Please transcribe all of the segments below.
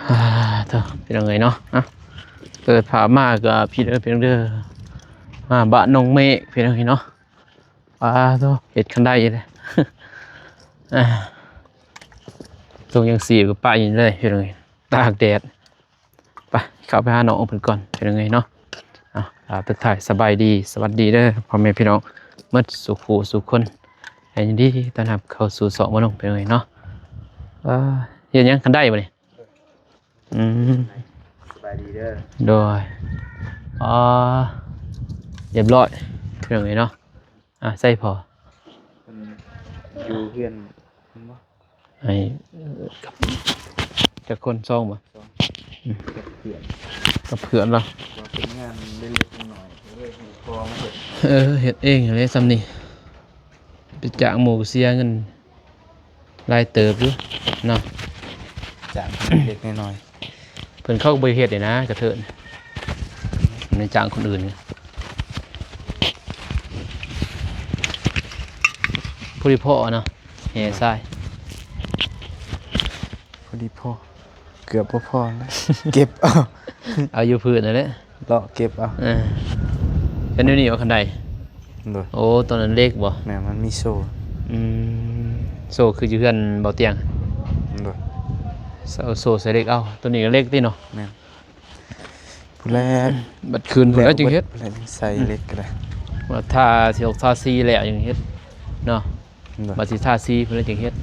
ອ່າ ໂທ້ ພີ່ນ້ອງເອີຍເນາະ ອ່ະ ເປີດພາບມາກໍພີ່ເດີ ພີ່ນ້ອງເດີ ອ່າ ບ້ານນ້ອງເມກ ພີ່ນ້ອງເອີຍເນາະ ອ່າ ໂທ້ ເຮັດຄັນໄດເດ້ ອ່າ ສົ່ງຍັງຊີບກໍໄປຢູ່ເລີຍ ພີ່ນ້ອງເອີຍ ຕາກແດດ. ໄປ ເຂົ້າໄປຫານ້ອງເພິ່ນກ່ອນ ພີ່ນ້ອງເອີຍເນາະ ອ່າ ທັກທາຍສະບາຍດີ ສະຫວັດດີເດີ ພໍ່ແມ່ພີ່ນ້ອງໝົດສູ່ຜູ້ສູ່ຄົນ ແລະ ຍິນດີຕ້ອນຮັບເຂົ້າສູ່ຊ່ອງມານອງ ພີ່ນ້ອງເອີຍເນາະ ອ່າ ເຮັດຫຍັງ ຄັນໄດບໍ່ນີ້? ອືມ ສະບາຍດີເດີ ໂດຍ ອ່າ ຮຽບຮ້ອຍ ພີ່ນ້ອງເອີຍເນາະ ອ່າ ໃສ່ພໍ ເພິ່ນຢູ່ເຮືອນເພິ່ນບໍ່? ໃຫ້ ຈັກຄົນ? ສອງບໍ່? ສອງ ອືມ ກັບເພື່ອນ ກັບເພື່ອນເນາະ ວ່າເປັນງານເລັກໆນ້ອຍໆ ເອີຍ ໃຫ້ພໍ່ມາເຮັດ ເອີ ເຮັດເອງຫັ້ນແຫຼະ ຊ່ຳນີ້ ໄປຈ້າງໝູ່ເສຍເງິນ ຫຼາຍເຕີບຢູ່ເນາະ ຈ້າງເລັກໆນ້ອຍໆ ເພິ່ນເຂົາກໍບໍ່ເຮັດນີ້ນະ ກະເທີນ ໄດ້ຈ້າງຄົນອື່ນ ພໍດີພໍເນາະ ແຫ່ຊາຍ ພໍດີພໍ ເກືອບບໍ່ພໍແລ້ວ ເກັບເອົາ ເອົາຢູ່ພື້ນນັ້ນແຫຼະ ເລາະເກັບເອົາ ເອີ ເປັນແນວນີ້ບໍ່ ຄັນໄດ? ໂດຍ ໂອ້ ໂຕນັ້ນເຫຼັກບໍ່? ແມ່ນ ມັນມີໂສ້ ອືມ ໂສ້ຄືຢູ່ເຮືອນເບົາຕຽງ ໂດຍ ໂສ້ ໂສ້ໃສ່ເຫຼັກເອົາ ໂຕນີ້ກໍເຫຼັກຕິເນາະ ແມ່ນ ພຸ້ນແຫຼະ ບັດຄືນພຸ້ນແລ້ວຈຶ່ງເຮັດ ພຸ້ນແຫຼະ ຈຶ່ງໃສ່ເຫຼັກກໍໄດ້ ອືມ ວ່າທາສີອອກ ທາສີແລ້ວຈຶ່ງເຮັດເນາະ ໂດຍ ບັດຊິທາສີພຸ້ນແຫຼະຈຶ່ງເຮັດ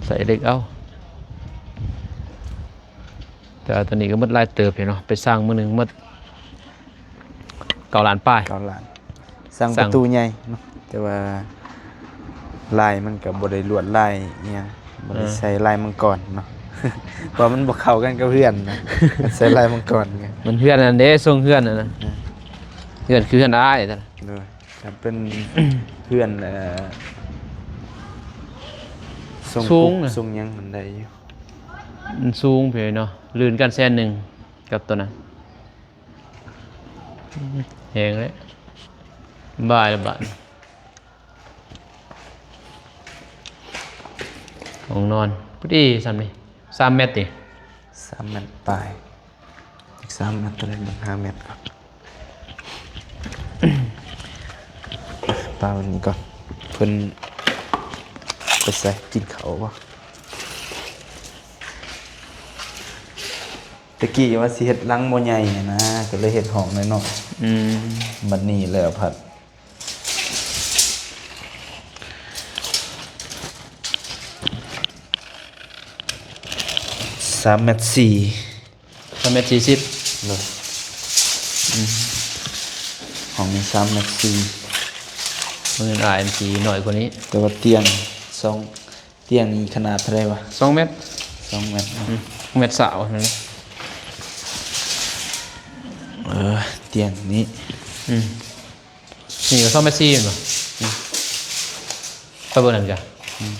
ໃສ່ເຫຼັກເອົາ ແຕ່ວ່າໂຕນີ້ກໍໝົດຫຼາຍເຕີບເນາະ ໄປສ້າງມື້ໜຶ່ງໝົດເກົ້າລ້ານປາຍ ເກົ້າລ້ານ ສ້າງ ສ້າງປະຕູໃຫຍ່ເນາະ ແຕ່ວ່າລາຍມັນກໍບໍ່ໄດ້ລວດລາຍອີ່ຫຍັງ ບໍ່ໄດ້ ເອີ ໃສ່ລາຍມັງກອນເນາະ ເພາະມັນບໍ່ເຂົ້າກັນກັບເຮືອນນະ ໃສ່ລາຍມັງກອນ ມັນເຮືອນນັ້ນເດ້ ຊົງເຮືອນນັ້ນນະ ເອີ ເຮືອນຄືເຮືອນອ້າຍ ໂດຍ ຖ້າເປັນເຮືອນ ເອີ ຊົງ ສູງ ປຸກ ນະ ຊົງຫຍັງມັນໄດ້ຢູ່ ມັນສູງເພເນາະ ລື່ນກັນແສນໜຶ່ງກັບໂຕນັ້ນ ແຮງເລີຍ ສະບາຍລະບາດ ຫ້ອງນອນພໍດີຊ່ຳນີ້ ສາມແມັດຕິ ສາມແມັດປາຍ ອີກສາມແມັດ ເທົ່າໃດ ເບິ່ງຫ້າແມັດກ່ອນ ປາໄວ້ນີ້ກ່ອນ ເພິ່ນໄປໃສ ກິນເຂົ້າບໍ່? ແຕ່ກີ້ວ່າຊິເຮັດຫຼັງບໍ່ໃຫຍ່ຫັ້ນນະ ກໍເລີຍເຮັດຫ້ອງນ້ອຍໆ ອືມ ບັດນີ້ແລ້ວພັດ ສາມແມັດສີ່ ສາມແມັດສີ່ສິບ ໂດຍ ອືມ ຫ້ອງນີ້ສາມແມັດສີ່ ເໝືອນອ້າຍມັນຊິໜ້ອຍກວ່ານີ້ ແຕ່ວ່າຕຽງສອງ ຕຽງນີ້ຂະໜາດເທົ່າໃດວະ? ສອງແມັດ ສອງແມັດເນາະ ອືມ ແມັດຊາວນັ້ນ ເອີ ຕຽງນີ້ ອືມ ນີ້ກໍສອງແມັດສີ່ແມ່ນບໍ່? ອືມ ໄປເບິ່ງນັ້ນກະ ອືມ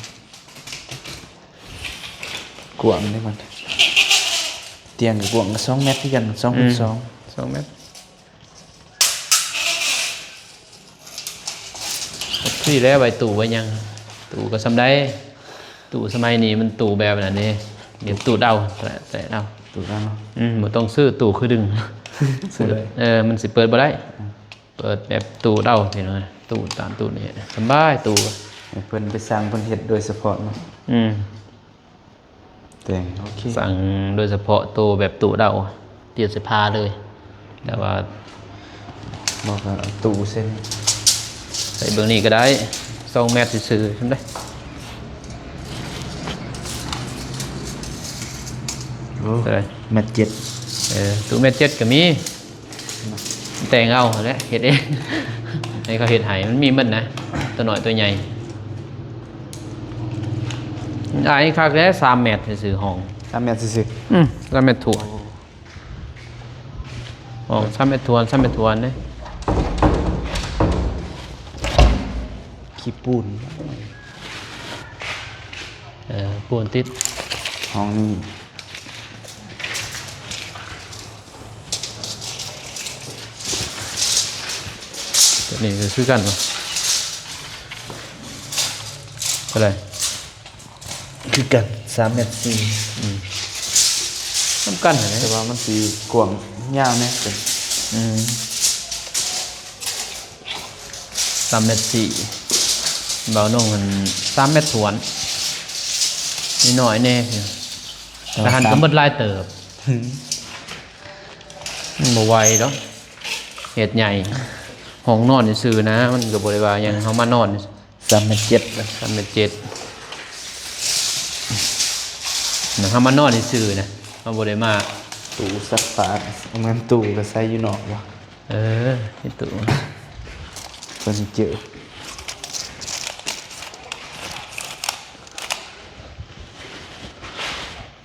ກວ້າງເດ້ມັນ ຕຽງກໍກວ້າງ ກໍສອງແມັດຄືກັນ ສອງ ອືມ ສອງ ສອງແມັດ ນີ້ແຫຼະ ໄວ້ຕູ້ໄວ້ຫຍັງ ຕູ້ກໍສ່ຳໃດ ຕູ້ສະໄໝນີ້ມັນຕູ້ແບບນັ້ນເດ້ ແບບຕູ້ເດົາ ແຕະເອົາ ຕູ້ເດົາ ອືມ ບໍ່ຕ້ອງຊື້ຕູ້ຄືດຶງ ເປີດ ເອີ ມັນຊິເປີດບໍ່ໄດ້ ອືມ ເປີດແບບຕູ້ເດົາ ພີ່ນ້ອງ ຕູ້ຕາມຕູ້ນີ້ສະບາຍ ຕູ້ ໃຫ້ເພິ່ນໄປສັ່ງ ເພິ່ນເຮັດໂດຍສະເພາະເນາະ ອືມ ແຕ່ງ ໂອເຄ ສັ່ງໂດຍສະເພາະໂຕແບບຕູ້ເດົາ ຕຽມໃສ່ຜ້າເລີຍ ແຕ່ວ່າ ບໍ່ກໍເອົາຕູ້ເສັ້ນ ໃສ່ເບິ່ງນີ້ກໍໄດ້ ສອງແມັດຊື່ໆ ຊ່ຳໃດ ໂອ້ ເທົ່າໃດ? ແມັດເຈັດ ເອີ ຕູ້ແມັດເຈັດກໍມີ ແຕ່ງເອົາຫັ້ນແຫຼະ ເຮັດເອງ ໃຫ້ເຂົາເຮັດໃຫ້ ມັນມີໝົດນະ ຕົວນ້ອຍຕົວໃຫຍ່ ອ້າຍຄັກແລ້ວ ສາມແມັດຊື່ໆ ຫ້ອງ ສາມແມັດຊື່ໆ ອືມ ສາມແມັດຖ້ວນ ໂອ້ ຫ້ອງສາມແມັດຖ້ວນ ສາມແມັດຖ້ວນເດ້ ຂີ້ປູນ ເອີ ປູນຕິດ ຫ້ອງນີ້ ຕົວນີ້ກໍຄືກັນເນາະ ເທົ່າໃດ? ຄືກັນ ສາມແມັດສີ່ ອືມ ນຳກັນຫັ້ນແຫຼະ ແຕ່ວ່າມັນຊິກວ້າງຍາວແດ່. ອືມ ສາມແມັດສີ່ ບ່າວນົງຫັ້ນສາມແມັດຖ້ວນ ນ້ອຍໆແດ່ ແຕ່ ແຕ່ຫັ້ນ ສາມ ກໍໝົດຫຼາຍເຕີບ. ມັນບໍ່ໄຫວດອກ ເຮັດໃຫຍ່ ຫ້ອງນອນຊື່ໆນະ ມັນກໍບໍ່ໄດ້ວ່າຫຍັງ ເຮົາມານອນ ສາມແມັດເຈັດ ສາມແມັດເຈັດ ເຮົາມານອນຊື່ໆນະ ເຮົາບໍ່ໄດ້ມາ. ຕູ້ຊັກຜ້າ ແມ່ນຕູ້ກໍໃສ່ຢູ່ນອກບໍ່? ເອີ ເຮັດຕູ້ ເຟີນີເຈີ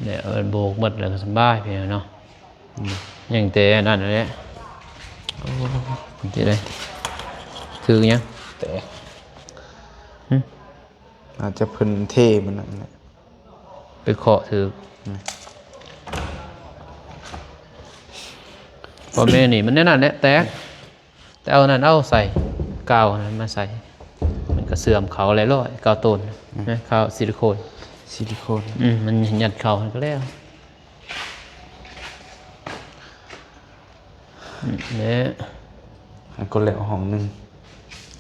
ແລ້ວໂບກໝົດແລ້ວກໍສະບາຍພີ່ນ້ອງເນາະ. ອືມ ຍັງແຕ່ອັນນັ້ນແຫຼະ. ໂອ້ ເປັນຈັ່ງໃດ ຖືກຫຍັງ? ແຕກ. ຫຶ? ອາດຈະເພິ່ນເທມັນນັ້ນແຫຼະ ໄປເຄາະຖືກ. ອືມ ພໍ່ແມ່ນີ້ມັນແນວນັ້ນແຫຼະ ແຕກ. ແຕ່ເອົານັ້ນເອົາໃສ່ ກາວນັ້ນມາໃສ່ ມັນກໍເຊື່ອມເຂົ້າຫຼາຍຮ້ອຍ ກາວໂຕນ ອືມ ນະ ກາວຊິລິໂຄນ ຊິລິໂຄນ. ອືມ ມັນຍັດເຂົ້າຫັ້ນກໍແລ້ວ. ອືມ ແລະ ໃຫ້ກໍແລ້ວຫ້ອງໜຶ່ງ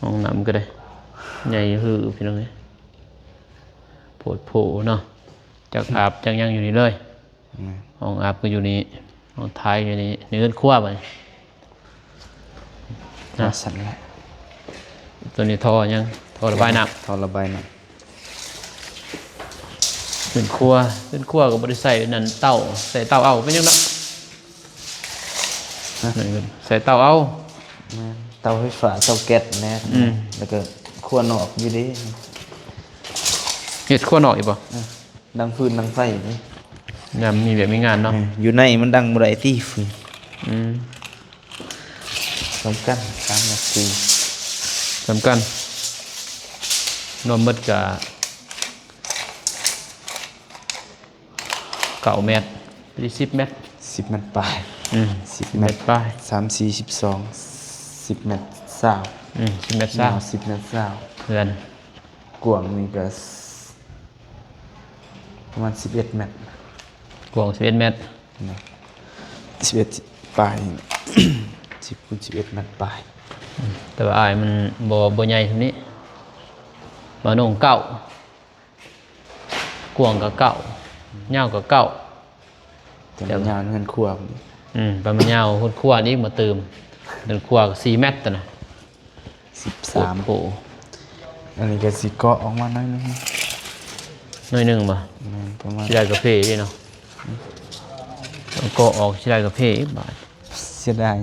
ຫ້ອງນ້ຳກໍໄດ້ ໃຫຍ່ຮືພີ່ນ້ອງເອີຍ ໂພດໂພເນາະ. ຈັກອາບຈັກຫຍັງຢູ່ນີ້ເລີຍ. ແມ່ນ ຫ້ອງອາບກໍຢູ່ນີ້ ຫ້ອງຖ່າຍຢູ່ນີ້ ໃນເຮືອນຄົວບັດນີ້ ວ່າຊັ້ນແຫຼະ. ໂຕນີ້ທໍ່ຫຍັງ? ທໍ່ລະບາຍນ້ຳ ທໍ່ລະບາຍນ້ຳ. ເຮືອນຄົວ ເຮືອນຄົວກໍບໍ່ໄດ້ໃສ່ນັ້ນເຕົາ ໃສ່ເຕົາເອົາ ເປັນຫຍັງດອກ ຮະ? ໃສ່ເຕົາເອົາ. ແມ່ນ ເຕົາໄຟຟ້າ ເຕົາແກັສແດ່. ອືມ ແລ້ວກໍຄົວນອກຢູ່ເດ້. ເຮັດຄົວນອກອີກບໍ່? ເອີ ດັງຟືນດັງໄຟນີ້ ຍາມມີວຽກມີງານເນາະ. ເອີ ຢູ່ໃນມັນດັງບໍ່ໄດ້ຕິຟືນ. ອືມ ສ່ຳກັນ ສາມແມັດສີ່ ສ່ຳກັນ ລວມໝົດກະເກົ້າແມັດ ຫຼື ສິບແມັດ ສິບແມັດປາຍ. ອືມ ສິບແມັດປາຍ ສາມສີ່ ສິບສອງ ສິບແມັດຊາວ. ອືມ ສິບແມັດຊາວ ຍາວສິບແມັດຊາວ. ເຮືອນກວ້າງນີ້ກະ ປະມານສິບເອັດແມັດ ກວ້າງສິບເອັດແມັດ ນະ ສິບເອັດປາຍ ສິບຄູນສິບເອັດແມັດປາຍ. ອືມ ແຕ່ວ່າອ້າຍມັນບໍ່ ບໍ່ໃຫຍ່ສ່ຳນີ້ ບ່າວນົງເກົ້າ ກວ້າງກໍເກົ້າ ຍາວກໍເກົ້າ ແຕ່ມັນຍາວເຮືອນຄົວ. ອືມ ປະມານຍາວເຮືອນຄົວນີ້ມາຕື່ມ ເຮືອນຄົວກໍສີ່ແມັດຕະນະ. ສິບສາມ ໂອ້ໂຫ ອັນນີ້ກໍຊິເກາະອອກມາໜ້ອຍໜຶ່ງ ໜ້ອຍໜຶ່ງບໍ່? ແມ່ນ ປະມານ ຊິໄດ້ກາເຟເດ້ເນາະ. ເກາະອອກຊິໄດ້ກາເຟອີກບາດ. ເສຍດາຍ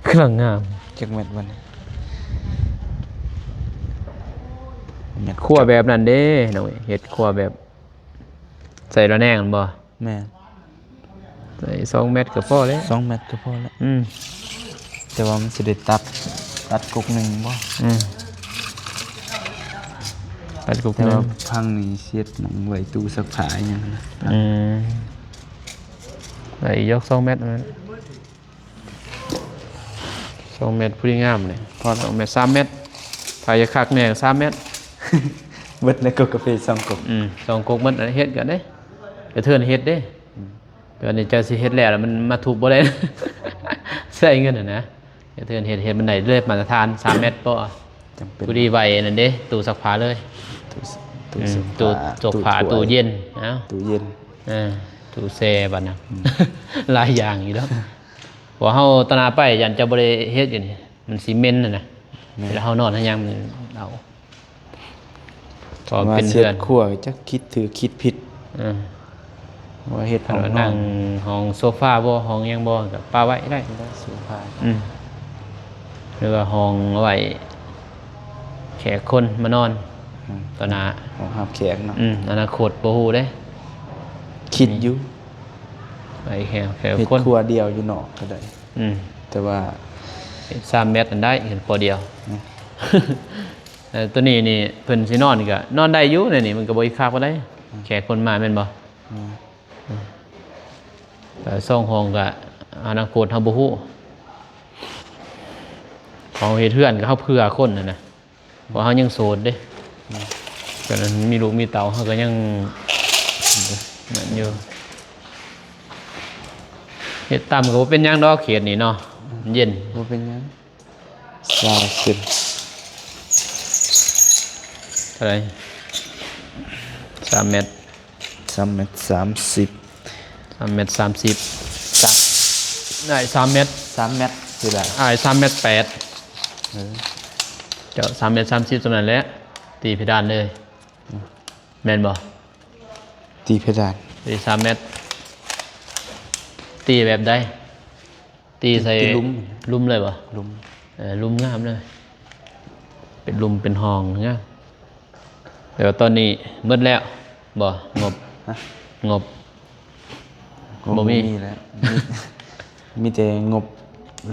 ກຳລັງງາມ. ຈັກແມັດບັດນີ້? ແມັດ ຄົວແບບນັ້ນເດ້ນ້ອງ ເຮັດຄົວແບບໃສ່ລະແນງແມ່ນບໍ່? ແມ່ນ ໃສ່ສອງແມັດກໍພໍແລ້ວ ສອງແມັດກໍພໍແລ້ວ. ອືມ ແຕ່ວ່າມັນຊິໄດ້ຕັດ ຕັດກົກໜຶ່ງບໍ່? ອືມ ຕັດກົກໜຶ່ງ ແຕ່ວ່າພັງນີ້ຊິເຮັດໝ່ອງໄວ້ຕູ້ຊັກຜ້າອີ່ຫຍັງນະ. ອືມ ໄດ້ອີກຢອກສອງແມັດນັ້ນ ສອງແມັດພໍດີງາມເລີຍ ພໍສອງແມັດ ສາມແມັດ ຖ້າຢາກຄັກແນ່ກໍສາມແມັດ ເບິດແລ້ວ ກົກກາເຟສອງກົກ. ອືມ ສອງກົກໝົດ ເຮັດກັນເດ້ ກະເທີນເຮັດເດ້. ອືມ ແຕ່ວ່ານີ້ເຈົ້າຊິເຮັດແລ້ວ ແລ້ວມັນມາທຸບບໍ່ໄດ້ ໃຊ້ເງິນຫັ້ນນະ. ກະເທີນເຮັດ ເຮັດມັນໄດ້ເລີຍ ມາດຕະຖານສາມແມັດພໍ ຈຳເປັນ ພໍດີໄວ້ນັ້ນເດ້ ຕູ້ຊັກຜ້າເລີຍ. ຕູ້ ຕູ້ ອືມ ຊັກຜ້າ ຕູ້ ຕູ້ ຕູ້ເຢັນ ເອົ້າ ຕູ້ເຢັນ ເອີ ຕູ້ແຊ່ບັດນະ. ອືມ ຫຼາຍຢ່າງຢູ່ດອກ ເພາະເຮົາຕະໜາໄປ ຢ້ານເຈົ້າບໍ່ໄດ້ເຮັດຢູ່ນີ້ ມັນຊິເໝັນຫັ້ນນະ. ແມ່ນ ເວລາເຮົານອນເຮົາຫຍັງມັນເອົາ ເພາະວ່າເປັນເຮືອນຄົວ ຈັກຄິດຖືກຄິດຜິດ. ເອີ ວ່າເຮັດຫ້ອງນອນ ຫ້ອງໂຊຟາບໍ່ ຫ້ອງຫຍັງບໍ່ ກໍປະໄວ້ໄດ້ ໂຊຟາ. ອືມ ຫຼືວ່າຫ້ອງເອົາໄວ້ແຂກຄົນມານອນ ອືມ ຕໍ່ໜ້າ ຫ້ອງຮັບແຂກເນາະ. ອືມ ອະນາຄົດບໍ່ຮູ້ເດ້ ຄິດຢູ່ ໄວ້ແຂກ ແຂກຄົນ ເຮັດຄົວດຽວຢູ່ນອກກໍໄດ້. ອືມ ແຕ່ວ່າເຮັດສາມແມັດນັ້ນໄດ້ ເຮັດຄົວດຽວ. ອືມ ເອີ ໂຕນີ້ນີ້ເພິ່ນຊິນອນກໍນອນໄດ້ຢູ່ໃນນີ້ ມັນກໍບໍ່ອີກຄັກປານໃດ. ອືມ ແຂກຄົນມາແມ່ນບໍ່? ອືມ ເອີ ສອງຫ້ອງກໍອະນາຄົດເຮົາບໍ່ຮູ້ ເຮົາເຮັດເຮືອນກໍເຮົາເຜື່ອຄົນຫັ້ນນະ ເພາະເຮົາຍັງໂສດເດ້. ອືມ ຕອນນັ້ນມີລູກມີເຕົ້າ ເຮົາກໍຍັງນັ້ນຢູ່. ເຮັດຕາມກໍບໍ່ເປັນຫຍັງດອກ ເຂດນີ້ເນາະ ເຢັນ. ບໍ່ເປັນຫຍັງ ຊາວເຊັນ. ເທົ່າໃດ? ສາມແມັດ. ສາມແມັດສາມສິບ. ສາມແມັດສາມສິບ. ສາມ ໄດ້ສາມແມັດ. ສາມແມັດຊິໄດ້. ອ້າຍສາມແມັດແປດ. ເອີ ເຈົ້າສາມແມັດສາມສິບສ່ຳນັ້ນແຫຼະ ຕີເພດານເລີຍ. ອືມ ແມ່ນບໍ່? ຕີເພດານ ຕີສາມແມັດ. ຕີແບບໃດ? ຕີໃສ່ ຕີ ຕີລຸ່ມ ລຸ່ມເລີຍບໍ່? ລຸ່ມ. ເອີ ລຸ່ມງາມເລີຍ ເປັນລຸ່ມເປັນຫ້ອງງາມ. ແຕ່ວ່າຕອນນີ້ໝົດແລ້ວບໍ່? ງົບ ຮະ? ງົບ ງົບບໍ່ມີ ບໍ່ມີແລ້ວ. ມີ ມີແຕ່ງົບ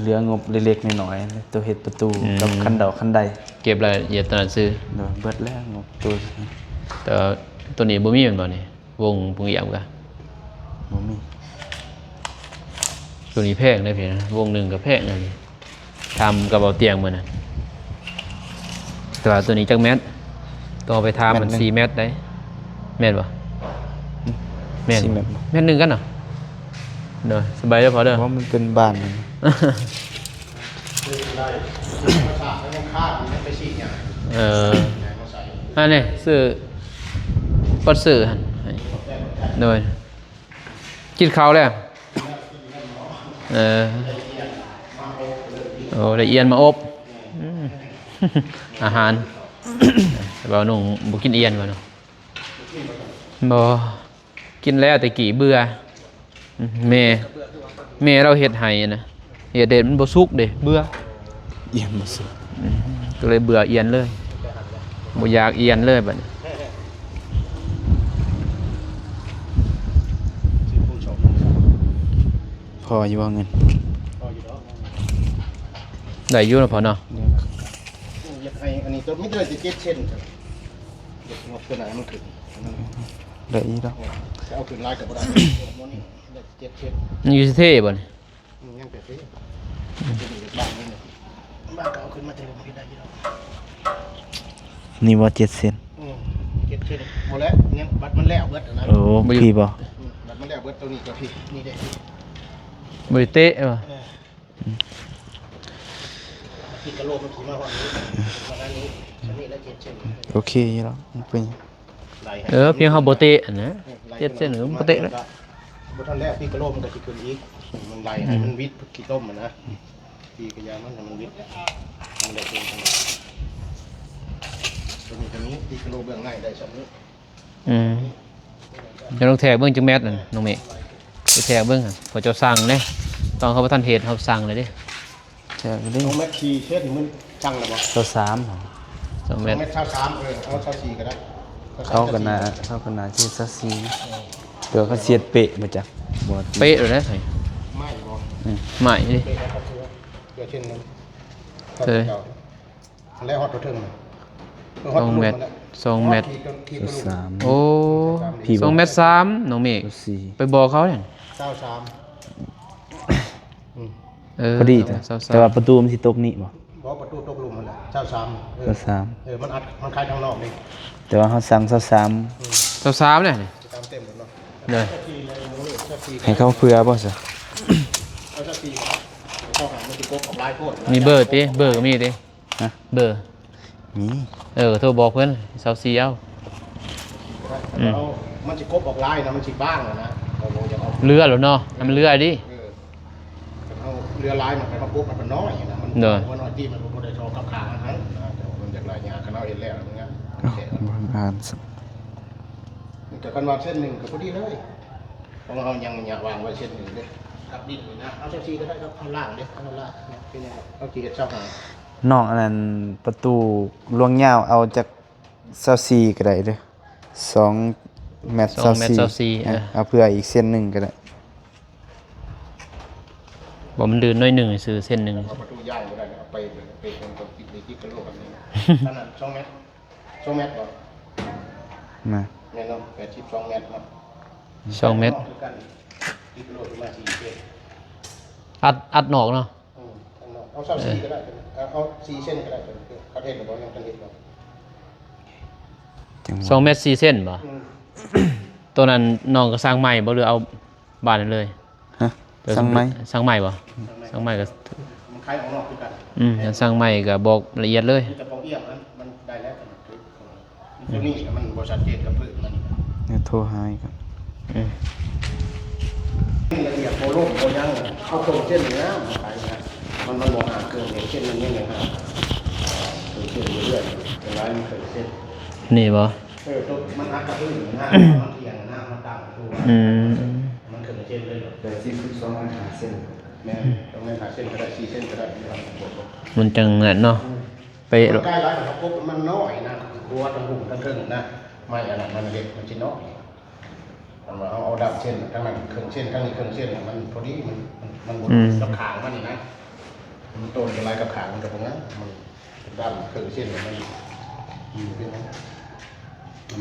ເຫຼືອງົບເລັກໆນ້ອຍໆ ໂຕເຮັດປະຕູ ອືມ ກັບຄັນດອກຄັນໄດ. ເກັບລາຍລະອຽດຕອນນັ້ນຊື່. ໂດຍ ເບິດແລ້ວງົບໂຕ. ແຕ່ວ່າໂຕນີ້ບໍ່ມີແມ່ນບໍ່ນີ້? ວົງປຸງຢ້ຽມກະບໍ່ມີ. ໂຕນີ້ແພງເດ້ພີ່ນະ ວົງໜຶ່ງກະແພງອັນນີ້. ຖາມກັບເບົາຕຽງມື້ນັ້ນ. ແຕ່ວ່າໂຕນີ້ຈັກແມັດ? ຕ້ອງໄປຖາມມັນ. ແມັດໜຶ່ງ ສີ່ແມັດໄດ໋ ແມ່ນບໍ່? ແມ່ນ ສີ່ແມັດ ແມັດໜຶ່ງກັນເນາະ. ໂດຍ ສະບາຍເດີພໍ່ເດີ. ເພາະມັນເປັນບ້ານ. ເອີ ອັນນີ້ຊື້ ປອດຊື້ຫັ້ນ. ໂດຍ ກິນເຂົ້າແລ້ວ. ເອີ ໂອ້ ໄດ້ອຽນມາອົບ. ອືມ ອາຫານ ເວົ້າໜຸ່ງບໍ່ກິນອຽນວ່າເນາະ. ບໍ່ ກິນແລ້ວແຕ່ກີ້ເບື່ອ. ແມ່ ແມ່ລາວເຮັດໃຫ້ນະ ເຮັດເດັດມັນບໍ່ສຸກເດ້ ເບື່ອ. ອຽນບໍ່ສຸກ. ອືມ ກໍເລີຍເບື່ອອຽນເລີຍ ບໍ່ຢາກອຽນເລີຍບັດນີ້. ພໍຢູ່ບໍ່ເງິນ? ພໍຢູ່ດອກ. ໄດ້ຢູ່ເນາະພໍ່ເນາະ. ຢາກໃຫ້ອັນນີ້ຕົວມີແຕ່ເຈັດເຊັນ. ຢາກງອກຕົວໃດມັນຂຶ້ນ ໄດ້ອີກດອກ. ຈະເອົາຂຶ້ນຫຼາຍກໍບໍ່ໄດ້ ໝໍນີ້ໄດ້ເຈັດເຊັນ. ມັນຢູ່ເທບໍ່ນີ້? ອືມ ຍັງແຕ່ເທ ບາງນີ້ ບາງກໍເອົາຂຶ້ນມາແຕ່ບໍ່ໄດ້ຢູ່ດອກ. ນີ້ບໍ່ ເຈັດເຊັນ. ອືມ ເຈັດເຊັນ ບໍ່ແລ້ວ ຍັງບັດມັນແລ້ວເບິດຫັ້ນນະ. ໂອ້ ບໍ່ຢູ່ ພີ້ບໍ່? ອືມ ບັດມັນແລ້ວເບິດ ໂຕນີ້ກໍພີ້ ນີ້ເດ້ ບໍ່ໄດ້ເຕະບໍ່? ເອີ ອືມ ທີ່ກະໂຫຼກມັນຊິມາຮອດນີ້ ປະມານນີ້ ອັນນີ້ລະເຈັດເຊັນ. ໂອເຄຢູ່ດອກ ມັນເປັນ ເອີ ພຽງເຮົາບໍ່ເຕະຫັ້ນນະ ເຈັດເຊັນ ມັນບໍ່ເຕະແລ້ວ. ບໍ່ທັນແລ້ວ ປີກະໂລມັນກໍຊິຂຶ້ນອີກ ມັນໄລ່ໃຫ້ມັນວິດຂີ້ຕົມຫັ້ນນະ ປີກະຢາມັນໃຫ້ມັນວິດ ມັນໄດ້ເປັນ ຕົວນີ້ກໍມີ ປີກະໂລເບື້ອງໃນໄດ້ຊ່ຳນີ້. ອືມ ເຈົ້າລອງແທກເບິ່ງຈັກແມັດນັ້ນ ນ້ອງເມກ ໄປແທກເບິ່ງ ເພາະເຈົ້າສັ່ງເດ້ ຕອນເຮົາບໍ່ທັນເຮັດ ເຮົາສັ່ງເລີຍເດ້. ແທ້ເດ້ ສອງແມັດສີ່ເຊັນ ມັນຊ່າງແລ້ວບໍ່? ຊາວສາມ ສອງແມັດ ສອງແມັດຊາວສາມ ເອີ ເອົາຊາວສີ່ກໍໄດ້. ເຂົາກໍໜ້າ ເຂົາກໍໜ້າຊິຊາວສີ່ ເອີ ເພື່ອເຂົາຊິເຮັດເປະບໍ່ຈັກ ບໍ່ເປະໂລດເດ້ ໄມ້ບໍ່? ອືມ ໄມ້ເດ້ ເປະແລ້ວເຂົາເຊື່ອ ເຊື່ອເຊັ່ນໜຶ່ງ ເອີ ແລ້ວຮອດຕົວເທິງ ສອງແມັດ ສອງແມັດ ຊາວສາມ ໂອ້ ສອງແມັດສາມ ນ້ອງເມກ ໄປບອກເຂົານັ້ນ ຊາວສາມ ອືມ ເອີ ພໍດີ ຊາວສາມ ແຕ່ວ່າປະຕູມັນຊິຕົກນີ້ບໍ່? ບໍ່ ປະຕູຕົກລຸ່ມຫັ້ນແຫຼະ ຊາວສາມ ເອີ ຊາວສາມ ເອີ ມັນອັດ ມັນຂາຍທາງນອກນີ້ ແຕ່ວ່າເຮົາສັ່ງຊາວສາມ ອືມ ຊາວສາມແຫຼະນີ້ ຕາມເຕັມເນາະ ເດີ ໃຫ້ເຂົາເຜື່ອບໍ່ຊະ? ເອົາຊາວສີ່ ເຂົາຫາມັນຊິກົບອອກຫຼາຍໂພດ ມີເບີຕິ? ເບີກໍມີຕິ? ຮະ ເບີ ມີ ເອີ ໂທບອກເພິ່ນ ຊາວສີ່ ເອົາ ອືມ ມັນຊິກົບອອກຫຼາຍນະ ມັນຊິບາງນະ ເຮົາບໍ່ຢາກເອົາ ເຫຼືອໂລດເນາະ ໃຫ້ມັນເຫຼືອດີ ເອີ ຄັນເຮົາເຫຼືອຫຼາຍ ມັນໄປມາປົກໃຫ້ມັນນ້ອຍນະ ມັນ ໂດຍ ມັນນ້ອຍຕິ ມັນບໍ່ໄດ້ຊອກກັບຂ້າງຫັ້ນນະ ແຕ່ວ່າມັນຢາກໄດ້ຫຍ້າ ຄັນເຮົາເຮັດແລ້ວມັນ ເອົ້າ ບໍ່ອ່ານຊະ ແຕ່ຄັນວ່າເສັ້ນໜຶ່ງກໍພໍດີເລີຍ ເພາະວ່າເຮົາຍັງຫຍ້າວາງໄວ້ເສັ້ນໜຶ່ງເດ້ ກັບດິນນີ້ນະ ເອົາຊາວສີ່ກໍໄດ້ ເຮົາລ້າງເດ້ ເຮົາລ້າງເນາະ ເປັນຫຍັງ ເຮົາຊິເຮັດຊາວຫ້າ ນ້ອງອັນນັ້ນ ປະຕູລວງຍາວ ເອົາຈັກ ຊາວສີ່ກໍໄດ້ເດີ້ ສອງແມັດ ສອງແມັດຊາວສີ່ ຊາວສີ່ ເອີ ເອີ ເອົາເຜື່ອອີກເສັ້ນໜຶ່ງກໍໄດ້ ບໍ່ ມັນລື່ນໜ້ອຍໜຶ່ງຊື່ ເສັ້ນໜຶ່ງ ເອົາປະຕູຢາຍບໍ່ໄດ້ ເອົາໄປ ໄປຄົນກໍຕິດໄດ້ຕິດກະໂຫຼກອັນນີ້ ອັນນັ້ນສອງແມັດ ສອງແມັດບໍ່? ນະ ແມ່ນເນາະ ແປດສິບສອງແມັດເນາະ ສອງແມັດ ຄືກັນ ຕິດກະໂຫຼກມາສີ່ເສັ້ນ ອັດ ອັດນອກເນາະ. ອືມ ເອົາຊາວສີ່ກໍໄດ້ ເອີ ເອົາສີ່ເຊັນກໍໄດ້ ຄັນເຮັດແລ້ວບໍ່ ຍັງທັນເຮັດບໍ່? ສອງແມັດສີ່ເຊັນບໍ່? ອືມ ໂຕນັ້ນນ້ອງກໍສັ່ງໃໝ່ບໍ່ ຫຼືເອົາບາດນັ້ນເລີຍ? ຮະ? ແຕ່ ສ້າງໃໝ່ ສ້າງໃໝ່ບໍ່? ອືມ ສ້າງໃໝ່ກໍ ມັນຂາຍອອກນອກຄືກັນ. ອືມ ຄັນສ້າງໃໝ່ກໍບອກລະອຽດເລີຍ. ມີແຕ່ປ່ອງອຽມ ມັນ ມັນໄດ້ແລ້ວ ຕົວນີ້ມັນບໍ່ຊັດເຈນກັບພື້ນມັນ. ເດີ ໂທຫາອີກກ່ອນ. ອືມ ລະອຽດ ບໍ່ລົ້ມບໍ່ຫຍັງ ເອົາເຄື່ອງເສັ້ນນີ້ນະມາຂາຍນະ. ມັນ ມັນບໍ່ຫາເຄື່ອງເສັ້ນ ມັນຍັງຫາເຄື່ອງເສັ້ນຢູ່ເລື້ອຍ. ເປັນລາຍ ມີເຄື່ອງເສັ້ນນີ້ບໍ່? ເອີ ຕົວມັນອັດກັບພື້ນນະ ມັນອຽງນະ ມັນຕາມຕົວ. ອືມ ມັນເຄື່ອງເສັ້ນເລີຍ. ແຕ່ສິບສອງມັນຫາເສັ້ນ. ແມ່ນ ຕ້ອງແມ່ນຫາເສັ້ນກໍໄດ້ ສີ່ເສັ້ນກໍໄດ້ ມັນຈັ່ງນັ້ນເນາະ. ອືມ ໄປ ມັນໃກ້ຫຼາຍ ເຂົາກົບມັນນ້ອຍນະ ຫົວທັງຫຸ້ມທັງເທິງນະ ໄມ້ອັນນັ້ນມັນເລັກ ມັນຊິນ້ອຍ. ຄັນວ່າເຮົາເອົາດ້າມເສັ້ນທາງນັ້ນເຄິ່ງເສັ້ນ ທາງນີ້ເຄິ່ງເສັ້ນ ມັນພໍດີ ມັນ ມັນ ມັນບໍ່ ອືມ ກັບຂ້າງມັນນີ້ນະ ມັນໂຕນໄປຫຼາຍກັບຂ້າງ ມັນກໍບໍ່ງາມ. ມັນເປັນດ້າມເຄິ່ງເສັ້ນ ມັນ ມັນເປັນ ມັນ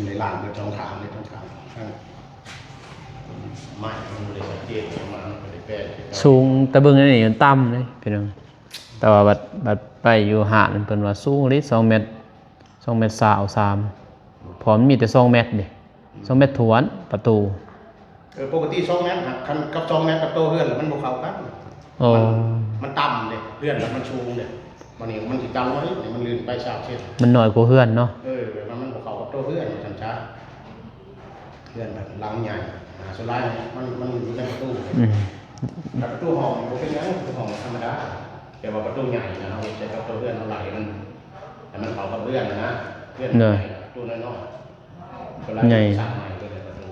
ໄດ້ລ້າງເບິດສອງຂ້າງເລີຍ ທັງຂ້າງ ທັງໄມ້ ມັນບໍ່ໄດ້ຊັດເຈນ ມາມັນກໍໄດ້ແປງຄືເກົ່າ. ສູງ ແຕ່ເບິ່ງອັນນີ້ມັນຕ່ຳເດ້ພີ່ນ້ອງ. ແຕ່ວ່າບັດ ບັດໄປຢູ່ຮ້ານເພິ່ນວ່າສູງອີ່ຫຼີ ສອງແມັດ ສອງແມັດຊາວສາມ ເພາະມັນມີແຕ່ສອງແມັດເດ້ ສອງແມັດຖ້ວນປະຕູ. ເອີ ປົກກະຕິສອງແມັດ ຄັນກັບສອງແມັດກັບໂຕເຮືອນລະມັນບໍ່ເຂົ້າກັນ. ອໍ ມັນ ມັນຕ່ຳເດ້ ເຮືອນລະມັນສູງເດ້ ບາດນີ້ມັນຊິຕ່ຳກວ່ານີ້ ມັນລື່ນໄປຊາວເຊັນ ມັນນ້ອຍກວ່າເຮືອນເນາະ. ເອີ ແບບວ່າມັນບໍ່ເຂົ້າກັບໂຕເຮືອນ ວ່າຊັ້ນຊະ. ເຮືອນແບບຫຼັງໃຫຍ່ ອ່າ ສ່ວນຫຼາຍມັນ ມັນຢູ່ໃນປະຕູ. ອືມ ແຕ່ປະຕູຫ້ອງບໍ່ເປັນຫຍັງ ປະຕູຫ້ອງທຳມະດາ ແຕ່ວ່າປະຕູໃຫຍ່ນະ ເຮົາເຮັດໃສ່ປະຕູເຮືອນເຮົາຫຼາຍ ມັນ ໃຫ້ມັນເຂົ້າກັບເຮືອນນະ ເຮືອນໃຫຍ່ ປະຕູນ້ອຍໆ ສ່ວນຫຼາຍໃຫຍ່ ສ້າງໃໝ່ເບິດແລ້ວປະຕູ.